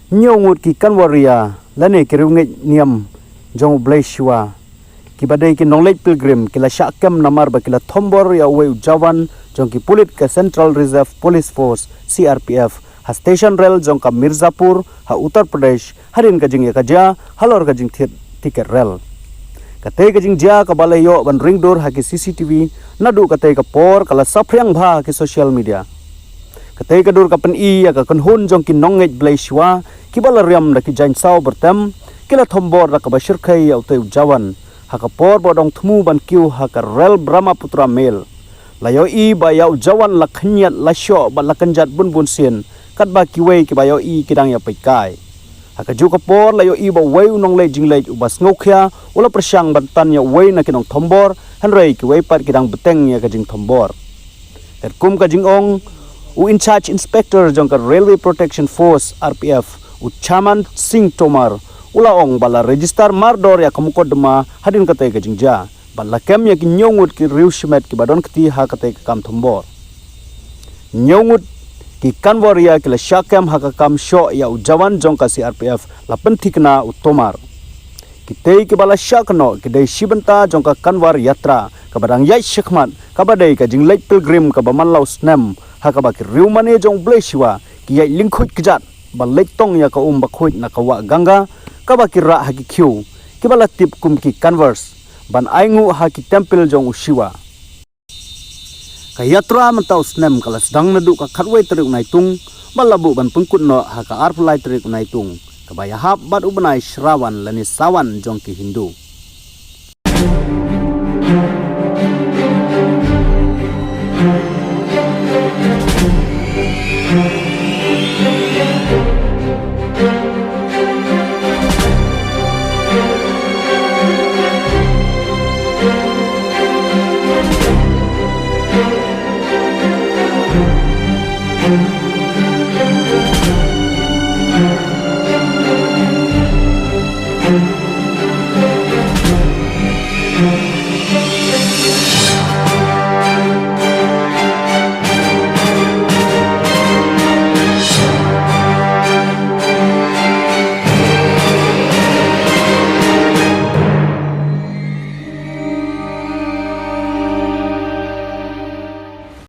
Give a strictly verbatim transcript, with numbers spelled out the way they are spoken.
Hynñiew ngut ki kanwar ïa lane ki riewngeit niam jong u Blei Shiwa, kiba dei ki nongleit pilgrim, ki la shah kem namar ba ki la thombor ïa uwei u jawan jong ki pulit ka Central Reserve Police Force, C R P F, ha station rel jong ka Mirzapur ha Uttar Pradesh, hadien ka jingïakajia halor ka jingthied tiket rel. Katei ka jingjia kaba la ïoh ban ring dur ha ki C C T V, naduh katei ka por ka la saphriang bha ha ki social media. Katei ka dur ka pyni ïa ka kynhun jong ki nongngeit Blei Shiwa, kiba la riam da ki jaiñsaw byrtem, ki la thombor da kaba shyrkhei ïa utei u jawan ha ka por ba u dang thmu ban kiew ha ka rel Brahmaputra Mail. La ïohi ba ïa u jawan la khynñiat, la shoh bad la kynjat bun bun sien, katba kiwei kiba ïohi ki dang ïa peit kai. Ha kajuh ka por la ïohi ba uwei u nongleit jingleit uba sngewkhia u la pyrshang ban tan ïa uwei na ki nongthombor, hynrei kiwei pat ki dang bteng ïa ka jingthombor. Katkum ka jingong u in charge inspector jong ka Railway Protection Force, R P F, u Chaman Singh Tomar, u la ong ba la register mardor ïa ka mukotduma hadien katei ka jingjia bad la kem ïa ki hynñiew ngut ki riewshimet kiba don kti ha katei ka kam thombor. Hynñiew ngut ki kanwar ïa ki la shah kem ha ka kam shoh ïa u jawan jong ka C R P F, la pynthikna u Tomar. Kitei kiba la shah kynnoh ki dei shi bynta jong ka kanwar yatra kaba dang ïaid shakhmat, kaba dei ka jingleit pilgrim kaba man la u snem, ha kaba ki riewmane jong u Blei Shiwa ki ïaid lyngkhuid kjat ban leit tong ïa ka um bakhuid na ka wah Ganga, kaba ki rah ha ki khiew, kiba la tip kum ki kanwars, ban ainguh ha ki templ jong u Shiwa. Ka yatra mynta u snem ka la sdang naduh ka khatwei tarik u Naitung, bad la buh ban pynkut noh ha ka arphew lai tarik u Naitung, kaba ïahap bad u bnai Shrawan lane Sawan jong ki Hindu.